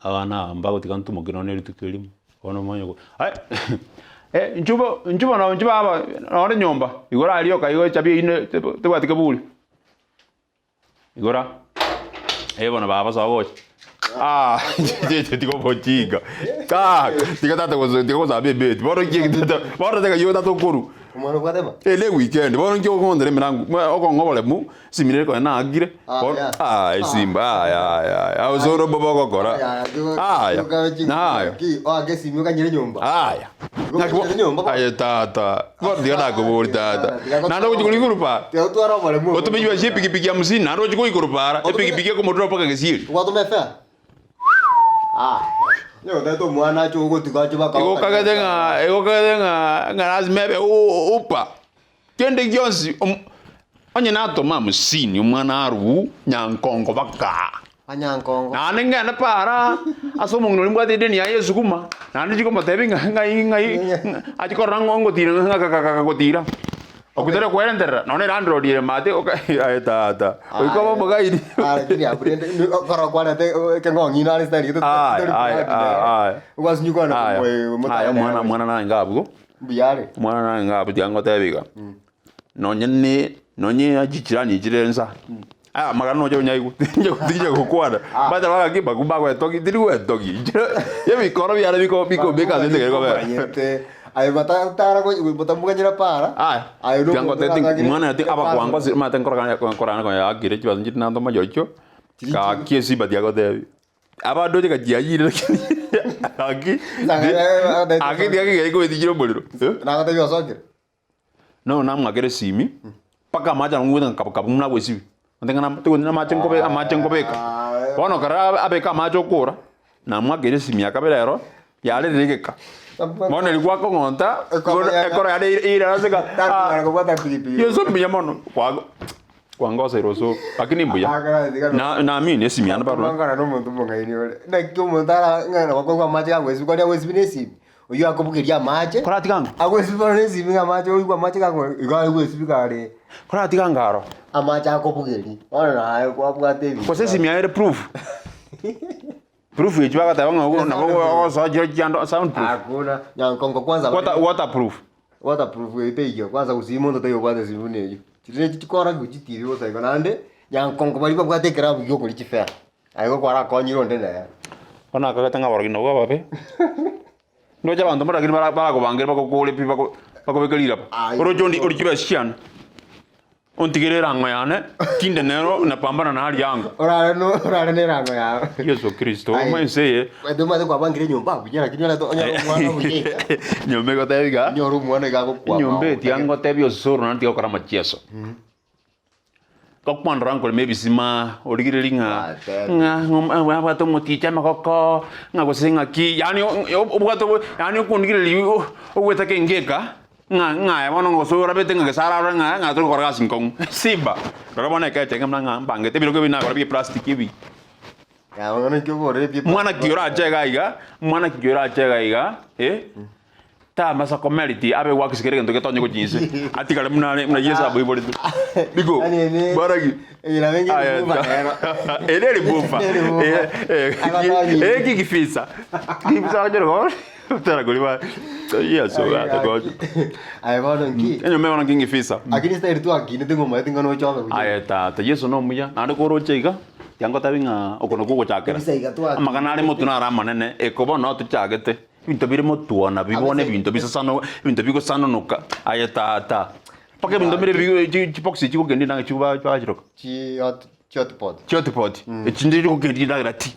Abana aba mbagotiga ntumoke nonye rituko erimo, bono omanye go aye inchuo bo inchuo bono inchuo baba nore nyomba, igoro aria rioka igo echabi eywo ne tebwati keburi, igora, eh bono baba soa gocha ah tiga obochinga ah tiga tata gosa tiga gosamba ebeti bono nki tata bono tata kaywo tata okorwa. Omwana obwate ba? Eye ne weekend bono nki okong'ontera emerango okong'a oboremu Esimi nere konya naakire, bono ah esimba aya aya aya osoro mbobe ogokora aya nayo Oake esimi okanyere nyomba. aya Naki bo- Okanyere nyomba bo. aye tata bono tiga nakobori tata naende ogochi korwa igoro para Tiga gotwara oboremu. otome chibesa chia epikipiki hamsini naende ochi korwa igoro para epikipiki ekomotura mpaka gesieri Gwatoma efare? Ah. Onye otagete omwana ache ogotiga ache baka. Igo okagete ng'a igo okagete ng'a ng'a lazima ebe upa Kende gionsi onye natoma hamsini omwana arwu nyankongo baka. Anyankongo. Naende ngende para ase omong'ina oria mbwate edeni yaye esukuma, naende nchie komotebia ng'a ng'ai ng'ai achie korora ng'o ngotira ng'a ng'a ngotira. Okwo tari kwerenterera nonya elandlord ere maate oka aye tata, oika obe omogaidi. Ah, lakini abwo rende okoro kwarete ekeng'ong'ino are style gete Aye, aye, aye. Ogwasinywa Aye, aye omwana omwana naye abwo. Mbuya are. Omwana naye ng'a abwo tiga ngotebi iga, nonye ne nonye chichirani chire nsa, aya amagana noche onyaigwe tinche gokwana, bateba ng'aki baku bagoetogi tiri goetogi inche ebikoro biane biko bikombeka ase ense kobera. Omanyete aye batatara batamoganyera para Aya, aye tiga nomonto ngotebie orasangire omwana ati abakwango ase omanyete nkorokana nkorana konya yakire chibesa nchiri nantoma chirochio, gaki esimba tiagotebi. Abanto onye gachiayire lakini gaki gaki tiga kegere kobetichire omorero eh. Nagotebia osokire. No namwakera esimi, mpaka amache aro ng'uete ng'a kabu kabu buna agwesibi. Onte ng'a nam tigo amache nkobe amache nkobeka. Bono ekero abeka amache okora, namwakeire esimi ya kabere ero, yarerire egeka. Bono erio gwakong'onta, bono ekero yare eira ase ka Takonyara kobwata pikipiki. Yeso mbuya mono, kwago. Kwangoseire osoro, lakini mbuya. Na naamini esimi yane barora. Ngokora nomonto omong'aini ore. Naki omonto ara ng'a nabo akoigwa amache gagwesibia kwani agwesibia na esimi? Oyio akobugeria amache, Koratiga anga. agwesibia bono na esimi ng'a amache oigwe amache gakwe igo agwesibia kare Koratiga anga aro. amache akobugeria. Bono naye kwabwate ebinto. Gose esimi yaye ere proof. Proof echi bagoteba ng'a ogo nabo ogosoa chiro chiando sound proof. Hakuna. Nyankongo kwanza Water waterproof. Waterproof eyio teiyo, kwanza gusii monto taiyo obwate esimi buna eyio. Chiria echi chikoragwa chitibi bosa igo naende, nyankongo baria babwate ekerabu gia okoria chifare, aye igo kwarakonyire onde nere. Bono akagete ng'a abarogi nabwo ababe, ndoche abanto mbare lakini bara barakobangera bagokore pi bako bakobeke riraba. Aye. Oroche ondi orie chibesa chiane. Ontigere erango yane, tinde nero napambana na aria anga. Orare no orare na erango yao. Yeso Kristo, Aye. omo ense eye. Omanyete omanyete kwabangire enyomba buya lakini orete onyore omwana buya iga. Nyomba egoteba iga, Onyore omwana iga agokwama enyomba eye tiga otagete. ngotebie osoro naende tiga gokora amachieso. Gokwana nkorema ebisima, origereria ng'a Watebe. ng'a ng'a abwate omoticha amagoko, ng'a gose ng'aki, yaani obwate yaani okondigereria ogwetaka engeka. Ng'a ng'a aye bono gose orabete ng'a gese ararore ng'a ng'a tori gokora gasi nkong'u. Simba! Rora bono ekeche eke buna ng'a mbangete ebirogo ebi nagora bie plastic ebi. Ya bono nki ogorire ebie Mwana ki orache iga iga, mwana ki orache iga iga, eh, tamasa komeriti abe gwakisi kera egento getonye gochia inse, atigare buna are buna Yeso amoiboretwe. Biko, Yaani ene- bwana ki? eye nabo enga Aya, eribuba ta- nero. Ere eribuba. Ere eribuba. Eh, eh, Abatanyi. eh, kikifisa. Kikifisa akonyora ko- Tera kori ba Yeso gatokonya. Aye bono nki? Enyomba eye bono nking'ifisa. Lakini style twakinete ng'a omanyete ng'a nochoka buya. Aye tata, Yeso nomuya, naende koroche iga, tiga ngotebi ng'a oko nakwo ogochakera. Ebisa iga twakinete. Amang'ana are motwe naro amanene, eko bono noo tochagete, ebinto bire motwe nabi bono Abisa- ebinto bisasano ebinto bigosanonoka, aye tata. Mpaka ebinto bire bi chi chibox chikogendia endagera chiba bachiroka. Chi hot Chotpot. Chotpot. Echi ndiri gokendia endagera ti.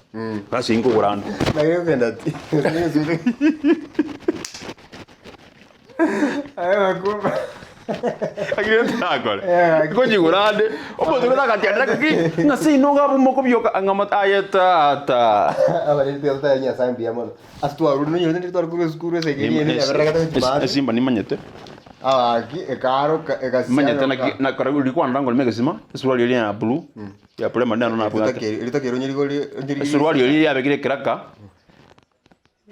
Gasi nkogora ande. Naki okogenda ti. Aye makumba. Lakini ntakore. Eh, Ngochigora ande. Omonto gose agatianera ng'aki ng'a seino iga abwo mokobioka ng'a aye tata. Abareri tiga totari Nyasaye mbuya mono. Ase twarure nonye rende tware korwa esukuru ase ekeri ere yabererete gochia maate. Esimba nimanyete. Agaki ekaroka Nimanyete naki egasiaroka. na kora rikwana ngoreme egesima, esuruari eria ya blue, ya blue nero nabwate. Ritoke eri onyerigori onyerigori Esuruari eria yabekire ekeraka,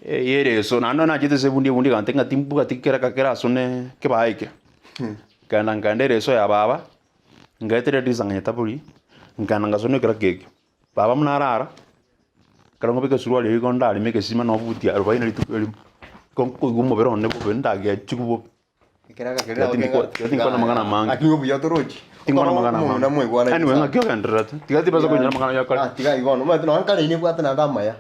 yereso naende nachete ase ebundi ebundi egantebia ng'a timbwati keraka kerasone kebae eke. Nkaenda nkaenda ereso ya baba, nkaetera edirisa nkanyetabori, nkaenda ngasona ekeraka ekio. Baba buna arara. Ekero nkobeka esuruari eywo igo ndareme egesima na obuti arobaini rituko erimo, igo nkoigwa omobere one bobe ndagechiwa bobe. Tiga tindikwa tiga tinkwana amang'ana amange. Lakini obuya torochi. Tinkwana amang'ana amange. Anyway ng'aki ogendererete, tiga tibasa koinyora amang'ana ya kare. Tiga igo bono, omanyete nonya nkare nibwate naende amaya,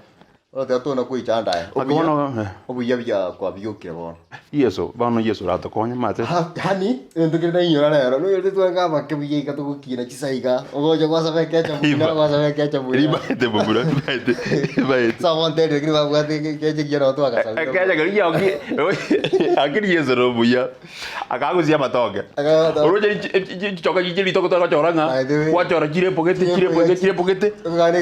bono tiga tona koichanda aya. Ng'aki bono eh. Obuya buya kwabiokire bono. Yeso, bono Yeso oratokonye omanyete. Yaani egento keria nainyora rero, noyorete twange abake buya iga togokina chisa iga, ogocha gwasaba ekecha buya, gwasaba ekecha buya. Ribaete momura, ribaete, ribaete. Ase abonterire lakini babwate ekecha ekiya nabo twagasabire. Ekecha keria giaoki, lakini Yeso nomuya, akagusia amatoke. Oroche chichoka chiche ritoke togochora ng'a, By the way. gwachora chire epogete, chire epogete, chire epogete.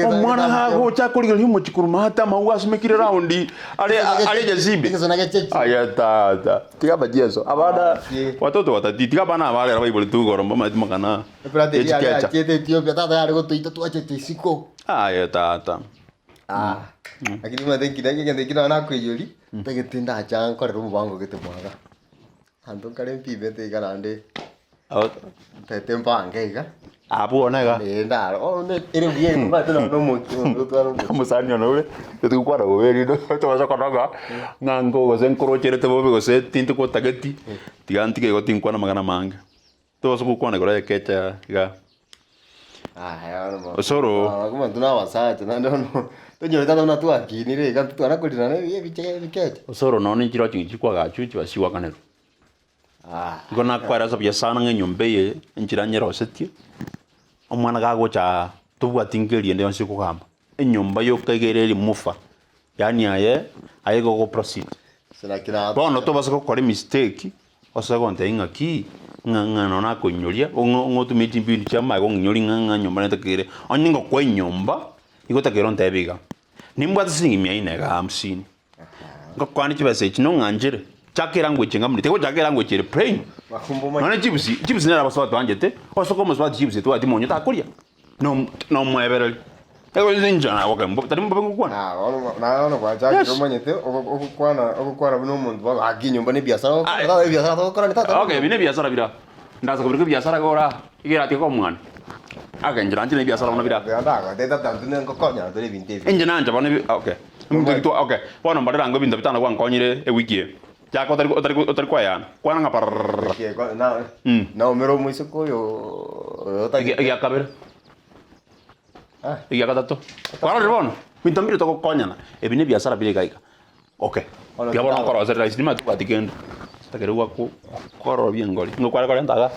Omwana gagocha akorigereria omochie korwa maate amauga asumekire raundi, are are egesimbe. Egesona gechechi. Aye tata, tiga amacheso, abana, Ki. watoto watati, tiga abana aba rero baiboretwe igoro mbamaeti mang'ana Eplate eria yare yechikecha. yachiete Ethiopia, tata yare gotoita twachete isiko. Aye tata. Ah, lakini omanyete nki naki egento ekio nonye nakoiyoria, ntagete ndacha nkorere omobango gete mwaga. Abanto nkare mpimete iga naende ntagete mpange iga. Abwo bono iga. Eh, ndaro bono ere buya igo omanyete nonye na omokia omonto otware omokia. Omosani one ore, togokwana bobe erinde tobase konoga ng'a nko gose nkorocherete bobe gose tintogotageti, tiga ntige igo tinkwana amang'ana amange. Tobase gokwana igoro y'ekecha iga. Aya bono Osoro. Omonto na abasacha naende bono tonyore tata buna twakinire iga totwara korirana ebiche ebikecha. Osoro nonya ne chirochi echi chikwagachwa chibasi chigoakanerwa. Igo nakweresa buya sana ng'a enyomba eye enchera nyerosetie, omwana gagocha aa tobwati ngeri ende yonsi ekogamba. Enyomba yoka iga ere rimufa, yaani aye, aye igo ogo proceed. Bono tobasa gokora emistake, ase ogontebia ng'aki, ng'a ng'a nonya nakoinyoria, ong'o ong'otumia chimbinu chiamaye kong'inyoria ng'a ng'a enyomba netakeire, onye ngokwa enyomba, igo otakeire ontebie iga, nimbwate siringi mia ine igaa hamsini, ngokwane chibesa echi nong'anchere, chaka elanguage enga buna, tigochaka elanguage ere plain, nonya chibusi, chibusi nere abasubati banchete, osoke omosubati chibusi etwati monyo takoria. Nomoebereri. Inche nagoka mbobe, tari mbobe ngokwana. Ah, bono naye bono gwachakire Yes. omanyete ogo- ogokwana ogokwana buna omonto bono gaki enyomba na ebiasara Ah, ogokora tata ebiasara togokora ni tata Okay, ebi nebiasara bira. Ndasa kobireka ebiasara iga ora iga eratiga koba omwana. Ake inche nanche nebiasara bono bira. Tiga ndagotebia tata intwe nkokonya tore ebinto ebi. Inche nanche bono ebi okay. Ebinto ebi twa okay. Bono mbarere ango ebinto bitano gwankonyire ewiki eye. Chaka otari otari otari koeyana. Kwana ng'a parararara. Okay, kwa- na Mm. naumera omoiseke oyo oyo otagete Egia kabere. Ah. Egia gatato. Kwarorire bono? Binto mbire togokonyana. Ebi ne ebiasara bire iga iga. Okay. Bono Tiga bono tindaba. nkoroseria rahisi nimanyete tobwati kende. Takere gwaku korora engori. Nigo kware korenta igaa.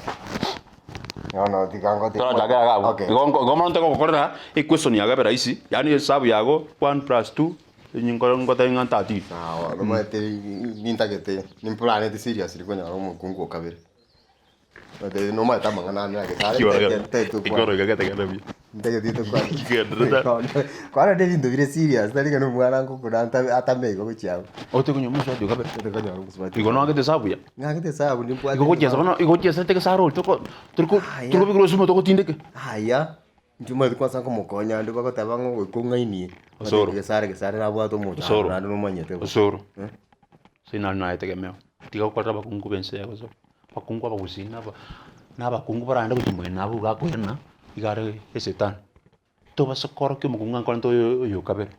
Bono tiga ngote Torachake iga abwo. Okay. Igo igo mono ntogokorera equation yago ebe rahisi. Yaani esabu yago one plus two. Inye nkore ngotebie ng'a ntatiri. Sawa, nomanyete nintagete, nimplanete seriously konyora omokungu o kabere. Omanyete nomanyete amang'ana ane age tare ntagete Ekero iga getegete buya. ntagete tokwane. Kigenderete. Kwarora ebinto bire serious tari ng'a nomwana ngokuna atame igo gochia abwo. Ote konyora omosubati o kabere. Ote konyora omosubati. Igo noagete esabu buya. Ng'agete esabu nimbwate. Igo gochiesa bono, igo gochiesa tegesara oria toko toriko Aya. torikobekera osimo togotindeke. Aya. Inche omanyete kwanza nkomokonya ande bagoteba ng'a ogoika ong'ainie, Osoro. gesare gesare nabwate omochando Osoro. naende nomanyete bo. Osoro. Eh. Ase naro nayetegemeo, tiga gokorera abakungu ba ense eye gose abakungu abagusii naba na abakungu baragende gochia moino abwo iga akoirana, iga are eshetani. Tobasa korokia omokungu ng'a nkorente oyo oyo okabere,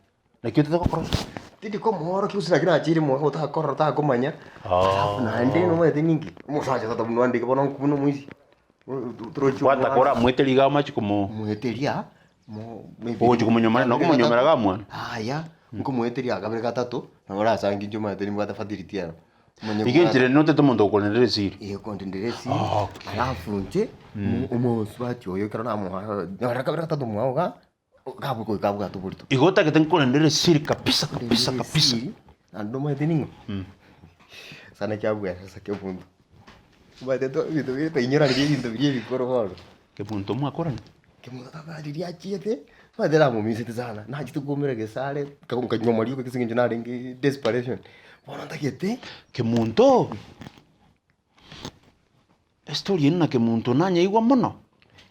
naki otete gokora ase. Tindi komoorokia gose naki nachire moka otakorora otakomanya, alafu naende nomanyete ninki, omosacha tata buna andeke bono buna omoisia. Bwata koramwete riga amache komo Mweteria mo maybe ogochi komonyomera no komonyomera iga mwana. Yaya, nkomoeteria kabere gatato, nabo orasange inche omanyete nimbwate fertility ero. Omanye Iga enchera ere notete omonto okorendera esiri. Eh, okondendera esiri, Okay. alafu inche, omosubati oyo ekero namoa nyora kabere gatato mwao iga, gagoika abwate oborito. Igo otagete nkorendere esiri kabisa kabisa kabisa. Esiri, naende omanyete ning'o? Sana kiabwera ase kemunto. Omanyete to ebinto bire toinyoranirie ebinto biria ebikoro bono. Kemunto mwakorana? Kemunto tata riria achiete, omanyete namomisete sana, nachete koumera gesare, nka nkanywa amariogo ase eng'encho narenge desperation. Bono ntagete. Kemunto? Estory eye na kemunto nanyeigwa mono.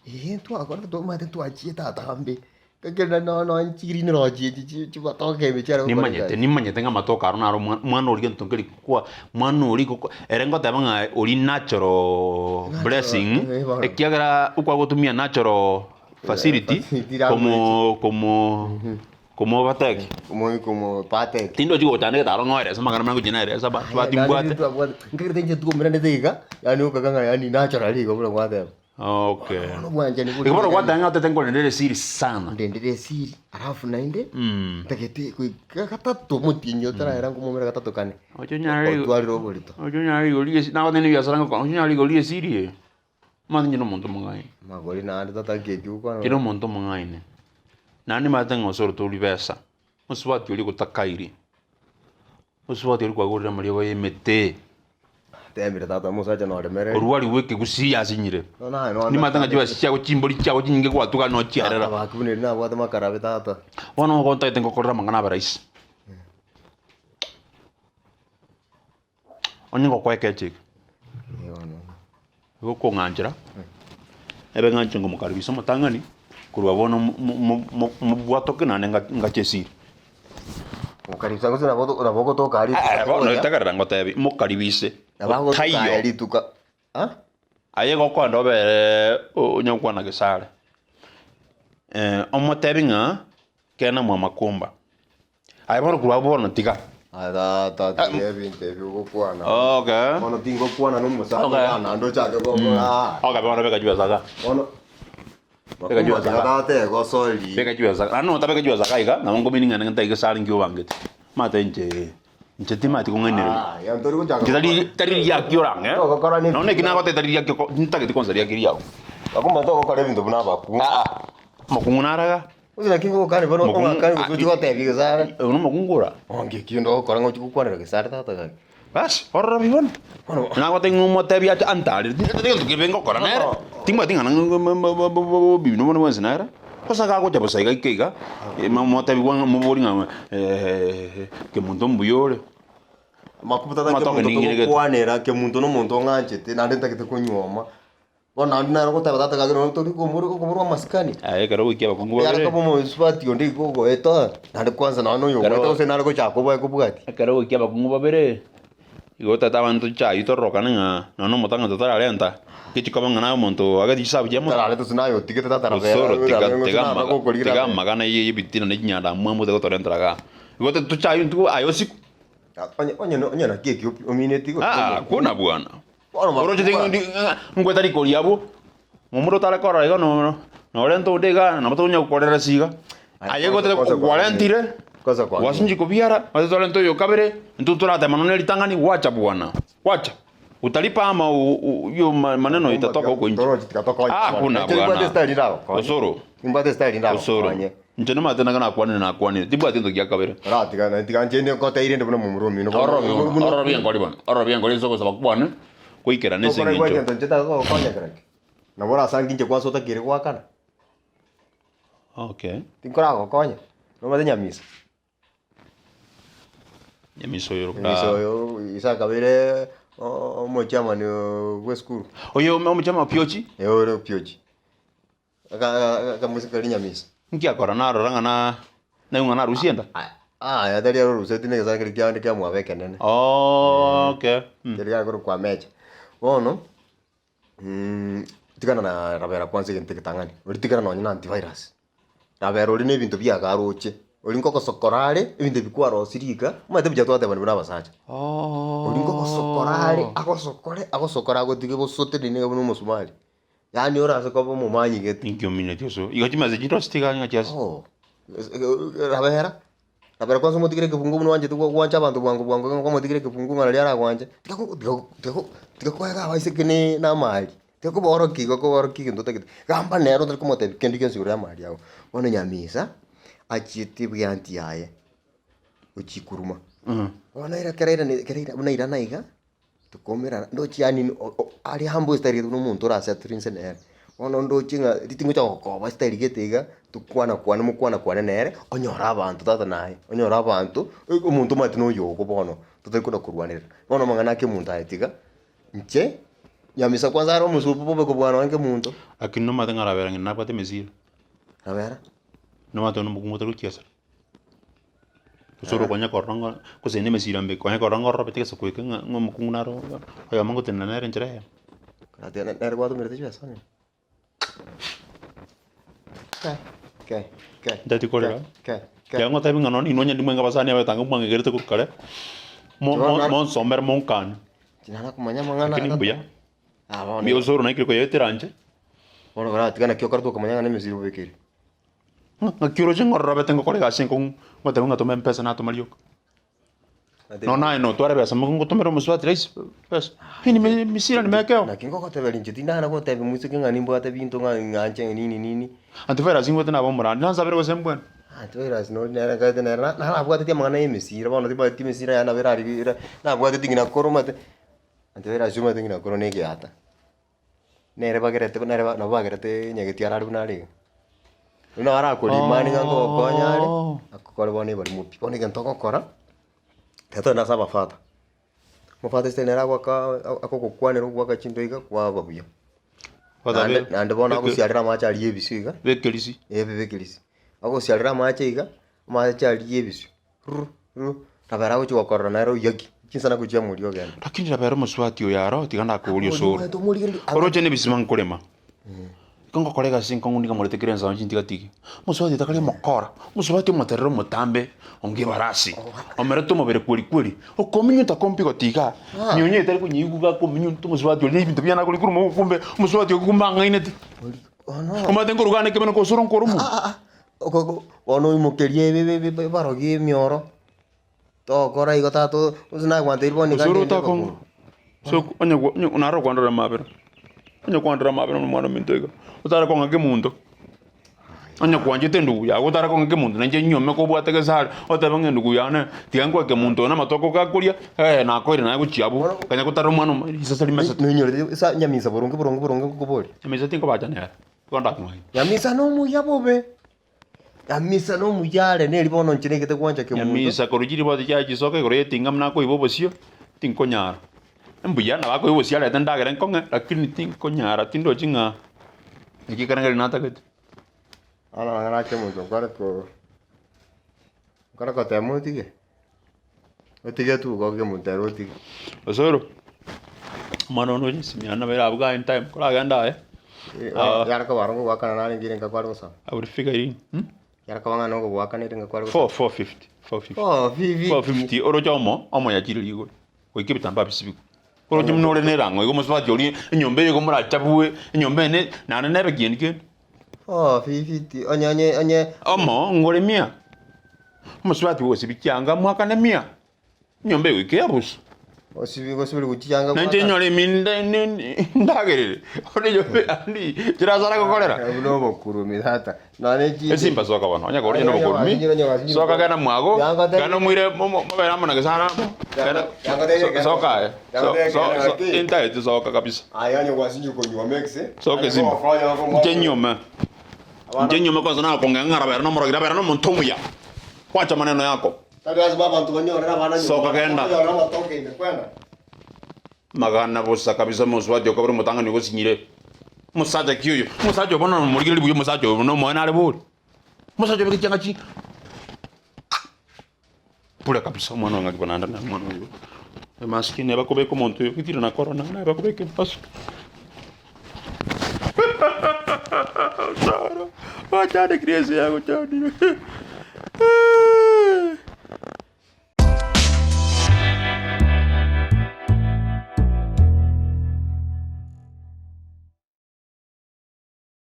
Eeh twakorete twamanyete twachiete atambe, ekero na nonya chigiri rochi echi chi chimatoke ime chiare gokora Nimanyete, egasi. nimanyete ng'a amatoke aro naro omwa omwana oria gento nkeri kwa mwana oria goko ere ngoteba ng'a oria natural Natural, blessing, eh, bono. ekiagera okwagotumia natural facility Facility language. komo komo. Komobateki. Komo komopateki. Tindochi gochanda egetaro ng'oere ase amang'ana mana ngochia nere ase aba Aya, timbwate. Nkagerete inche tuomeranete iga, yaani okaga ng'a yaani naturally igo buna gwateba. Okay. Bono obwanchani Igo bono gwateba ng'a otete nkorendere esiri sana. Ndendere esiri, alafu naende, ntagete goika gatato omotienyi otarahera nkomomera gatato kane. Oche onyare Otwarire oborito. Oche onyare rigori rie nagotebia na ebiasara ngokora, oche onyare rigori rie esiri eye, omanyete inche nomonto omong'aini. Amagori naende totaki ekio gokwana. Inche nomonto omong'aini, naende nimanyete ng'a osoro tori besa, mosubati oria ogotakairi, mosubati oria kwagorire amariogo ya emete. Tembire tata omosacha noremereri. Orwari bw'ekegusii asinyire. Nonya aye nonya Nimanyete ng'a chibesa chiago chimbori chiago chinyinge gwatuga nochiarera. Tata baki buna eri nabwate makarabe tata. Bono nigo ntagete ngokorere amang'ana abe rahisi. Onye ngokoa ekeche eke, igo okong'anchera, ebe ng'anche ngomokaribisha omotang'ani, korwa bono mo- mo- mo- mobwatoke naende nga- ngache esiri. Okaribisa gose nabo nabo ogotoka aria Eh, rituko bono gocha. tegerera ngotebi, mokaribise, Nabo agotoka taiyo. aye rituko ah? Aye gokoenda obereee onye gokwana gesare, omotebi ng'a kena mwamakumba. Aye bono korwa abwo bono tiga. Aye tata tiga ebinto ebi ogokwana. Okay. Bono tingokwana na omosacha Okay. iga naende ochake gokora aa. Okay bono beka chibesa iga. Bono Beka makumba chibesa tiga iga. tata egosori. Beka chibesa iga. Naende notabeka chibesa iga iga, nabo nkomini ng'a ntaike sare nki obangete. Omanyete inche, inche timanyeti kong'ainereria. Ah, ya ntori gochaka Inche tari gokora. tari riaki orang'e. Togokora ne Nonya eki nagotebia tari riaki oko ntageti kwansa riaki riago. Makumba togokora ebinto buna abakungu. Aa, omokungu naraga. Gose naki ngogokani bono Mokungu- ong'akani gose ochie gotebia gesare. Oyo nomokungu ora. Onge ki onde ogokora ng'a ochie gokwanera gesare tata gaki. Bas, ororo pi bono. Bono Nagotebia ng'a omotebi ache antarere, tindi gento kebe ngokora nere, timbwati ng'a obibi nobono bwensi nere, gose agagocha bosa iga ike iga, motebi bwa mobori ng'a kemonto mbuya ore. Makuba tata Amatoke kemonto ning'ire gete. togokwanera, kemonto na omonto ong'anchete naende ntagete konyuoma. Bono naende nare goteba tata gaki nonya tori komorwa okomorwa amasikani. Aye ekero goikia abakungu Yare babere. koba omosubati onde iga ogoeta, naende kwanza nonya na oyo Ekero- ogoeta gose nare gochaka oboe kobwatia. Ekero goikia abakungu babere, igo tata abanto chiaywo tororokane ng'a nonya na omotang'ani totararenta, ngechi koba ng'a naye omonto agete chisabu chia mono. Tarareta gose naye otigete tata rabera Osoro tiga rabe gose tiga nabe amaga gokorigia tiga rabe. amagana ya ebitina na chinyandamwamu otagotorentera igaa. Igo tochaywo intwe aye osiku. Onye onye onye naki ekio omineti gose Aa, kona bwana. Bono Oroche makuba. ting'o ng'a ngweta rikori abwo, momura otare korora iga no norente onde iga nabo tokonya gokorera ase iga. Aye Kwanza- gote kwanza kwa- kwarentire, kwanza kwa- gwasinchi kobiara, gose torente oyo kabere, intwe toratema nonya ritang'ani gwacha bwana, gwacha. Utalipa ama u- u- hiyo ma- maneno itatoka huko nje. Torochi tikatokonya. Ah, kuna Nimbwate bwana. style ndagokonya. Osoro. Nimbwate style Osoro. ndagokonye. Inche nomanyete nanga nakwanire nakwanire, timbwati gento gia kabere. Oratiga tiga inche nkoteire inde buna momura omino. Ororo bi- ororo bi'enkori bono, ororo bi'enkori ase ogosaba kwane, goikerana ase Tokora igwa eng'encho. egento inche tagogokonya kerokio. Nabo orasange inche kwansa otakeire goakana. Okay. Tinkoragokonya. Nomanyete nyamisa. Nyamisa oyo Nyamisa oyo ise akabeire omochairman bwe esukuru. Oyo omochairman o Piochi? Ee ore Piochi. Akamoiseke karia Nyamisa. Inki akora narora ng'a na naigwa ng'a narusie enda? Aya tari aro oruseti na egesare keria kiande kiamwabo ekenene. Okay. Keria kiare korokwa Mecha. Bono, tigana na rabera kwanza egento egetang'ani, oria tigana nonye na antivirus. Rabera oria na ebinto biago aroche, oria nkogosokora are, ebinto ebi kwarosirie iga, omanyete buya twatebani buna abasacha. Oria nkogosokora are, agosokore, agosokore agotige bosote niga buna omosumari. Yaani orase koba omomanyi gete. Inki omineti ase igo chimesa chinde ase tiga ng'a chiase. Oh, rabera, rabera kwanza omotigere ekefungu buna oanchete gwa- gwancha abanto bwango bwango iga kwamotigera ekefungu ng'a naria aragwanche, tiga ko tiga tiga ko tiga koega abaiseke ne na amari, tiga kobaorokia igo kobaorokia egento otagete, gamba nere otari komotebia kende gionsi igoro ya amari ago. Bono nyamisa, achiete bwa eanti yaye, gochia koruma, bono ere ekero airane ekero aira buna airana iga. Tokomerana, ndoche yaani aria humble style gete buna omonto orasettle inse nere. Bono ndoche ng'a ritingocha gokoba style gete iga, tokwana kwane mokwana kwane nere, onyore abanto tata naye, onyore abanto, omonto omanyete na oyo ogo bono, totari kona korwanerera. Bono amang'ana ake omonto aye tiga, inche, nyamisa kwanza are omosobu bobe kobua nonye kemonto. Lakini nomanyete ng'a rabera ng'ina nabwate emesira. Rabera? Nomanyete onde omokungu otari gochiesa. Gose ore konya korora ng'a gose ne emesira mbe konya korora ng'a ororobete gese goika ng'a ng'a omokungu naro oyomo ngotenena nere enchera eyemo. Ati nere gwatomerete chibesa onye? Ke, ke, ke, Ntati korera. ke, ke. Tiga ngotebi ng'a nonya inwe onye ndimwenge abasani abaye tanga mwangegerete korwa kare, mo- mo- monsomere monkane. Tinana komanya amang'ana Lakini aya. mbuya, Ah, bono. mbuya osoro naikire koyetera inche. Bono koratiga naki okore tokomanya ng'a nemesiri obekeire. Ng'a ng'aki oroche ng'ororobete ngokora egasi enkong'u, ngoteba ng'a toma mpesa natoma rioka. Nonya naye notware ebesa ngotomere omosubati rahisi besa, hii ni misira nimekeo. Naki ngogoteberia inche tindana gotebia moiseke ng'a nimbwate binto ng'a ng'anche nini nini. Antivirus ngwete naba omorandi, nansabere gose mbwene. Antivirus nori nere nkaete nere na narabwateti amang'ana ya emesira bono tibwati emesira yane nabo erari era nabwateti ng'ina koro omanyete, antivirus omanyete ng'ina koro na egeata. Nere bagerete nere nabo bagerete nyageti arare buna are iga. Buna arakorimani ng'a ngogokonya are, akokore bono ebarimo pi. Bono egento ogokora, ekero togenda ase abafather, omofather ase nere agoaka akogokwanera ogoaka chinto iga kwaba buya. Naende naende bono agosiarera amache aria ebisio iga, Bekerisi. eh bekerisi. Agosiarera amache iga, amache aria ebisio. Ru ru, nabo ere agochia gokorora nere oyaki, chinsana gochia amoria ogenda. Lakini nabo ere omosubati oyo aro, tiga ndakoboria osoro. Omanyete omorigereria anga- Oroche nebisima nkorema. Igo ngokora egasi enkong'u niga morete kera ensa onsi ntigatige. Omosubati otakari omokora, omosubati omoterere omotambe, onge ebarasi, omerete omobere kweri kweri, okominyuta kompigo tiga, nyonya etari konyeigwa iga akominyuta omosubati oria ebinto biane akori korwa mogogo kumbe, omosubati oyo kumbe ang'ainete. Bono. Omanyete nkoruga ane ekemena kosoro nkoromwa. Ah, ah, Okoko bono oimokerie ebi barogie emioro, togokora igo tata gose nagwantebirie bono iga Osoro ndende otakong'a bakoro. so onye gwa onye naro kwandora amabera, onye kwandora amabera na omwana ominto iga, otare kong'a kemonto, onye kwanchete endugu yago otare kong'a kemonto nainche nyuome kobwate gesare, otebe ng'a endugu yane tiga nkoe kemonto one amatoke gakoria, nakoire naye gochia abwo, kanya gotara omwana omo risase rimesete. Noinyorete esa nyamisa boronge boronge boronge nkokoboria. Nyamisa tinkobacha nere. Nyamisa nomuya bobe, Nyamisa nomuya are neri bono inche naigete gwancha kemonto. Nyamisa korwa chiriboti chiaye chisoka igoro y'etinga buna akoiba obosio, tinkonyara. Mbuya nabo akoiba obosio arete endagera enkong'e, lakini tinkonyara tindochi ng'a naki ekerengererio natagete. Bono amang'ana a kemonto nkore ko nkore gotema otige, otige tu igo kemonto ere otige. Osoro, omwana one oche esimi yane nabo erabuge aye time koragende aye. Ah. Yare koba aro ngogoakana narenge ere nka kware gosaba. I will figure in. Hmm? Yare koba ng'a nogogoakana ere nka kware gosaba. 4 450 450. Oh, vivi. 450 oroche omo omo yachire rigoro. Goika ebitambaa bisibigwe. Oroche buna ore nerang'o igo omosubati oria enyomba eye igo morachabue enyomba eye naende nebe kieni kende. Oh, 450 onye onye onye Omo ngore mia. Omosubati bw'ogosibia chianga mwakane mia. Enyomba eye goika eyabusu. Osibi gosibiri gochianga Nainche nyore eminde ndagerere. Ore enyomba andi chirasara gokorera. Buna obokurumi tata. Nonye chinde. Esimba soka bono, onye kore nobokurumi. Soka genda mwago, genda omoire mobere amo na gesara amo. Genda soka aye. Intagete soka kabisa. Aye onye gwasinyire konywa mix. Soka esimba. Inche nyuome. Inche nyuome kwanza nakong'ea ng'a rabera nomorogi, rabera nomonto omuya. Kwacha maneno yako. Tari lasima abanto banyorere abana nyomba. Soka genda. Bakonyora amatoke ime kwenda. Magana bosa kabisa omosubati okabere omotang'ani ogosinyire. Omosacha ki oyo? Omosacha oyo bono nomorigereria buya omosacha oyo buna omoene are bori. Omosacha obeke chianga chi bure kabisa omwana oyo ng'aki bono naende omwana oyo. Emaskini ebakobeka omonto oyo gitire na corona naye bakobeka emask. Osoro, gwachandekire ense yagochandire.